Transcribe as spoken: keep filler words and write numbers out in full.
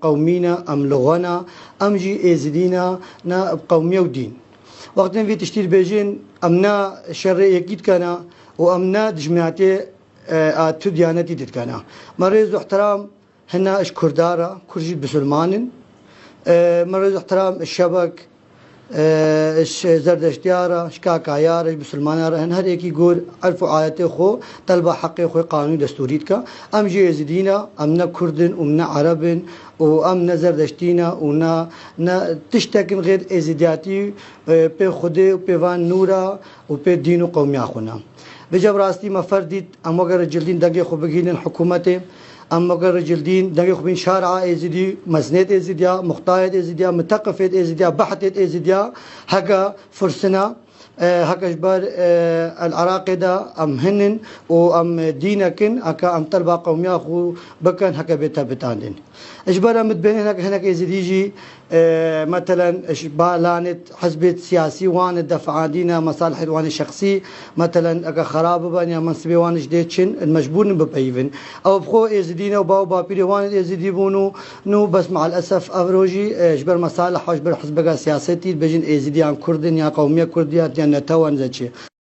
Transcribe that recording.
qewmî ne, em li xwe ne, em jî êzidî ne, ne bi qewmiye û dîn. Wextên vî tiştî dibêjin, em ne şerê yekî dikene û em ne dijminatê, e, a tu diyanetî didikene. Me rêz û ihtiram hene ji Kurda re, Kurd jî bisilman in. E, me rêz û ihtiram şebek, e, ji Zerdeştiya re, ji Kakaya re, ji bisilmana re, hin her yekî gor erf û adetê xwe, telba heqê xwe qanûnî destûrî dike. Em jî êzidî ne, em ne Kurd in û ne Ereb in û em ne Zerdeştî ne û ne, ne tiştek in xêr êzidiyatî, e, pê Xwedê û pê van nûra û pê dîn û qewmiya xwe ne. Vêca bi rastî me ferz dît, em weke ricildîn dengê xwe bigihînin hikûmetê, em weke ricildîn dengê xwe bîn şara êzidî, meznêt êzidiya, muxtayet êzidiya, miteqifêt êzidiya, behtêt êzidiya, heke fursina, e, heke ji ber, e, El Iraqê de em hinin û em dînekin, heke em telba qewmiya xwe bikin, heke bê tebitandin. Ji ber em dibêne hinek, hinek êzidî jî, e, metelen, ji ba lanê hizbê siyasî wan ê defandîne, mesalihê wan ê şexsî, metelen, eke xerab biben ya mensibê wan ji dê çin, mecbûr in bipeyivin. Ew bi xwe êzidî ne û ba û bapîrê wan ê êzidî bûn û nû bes meal esef ev rojî, e, ji ber mesaliha, ji ber hizbeka siyasetî dibêjin êzidî yan kurd in ya qewmiye kurd ya, ya netew in ze çi.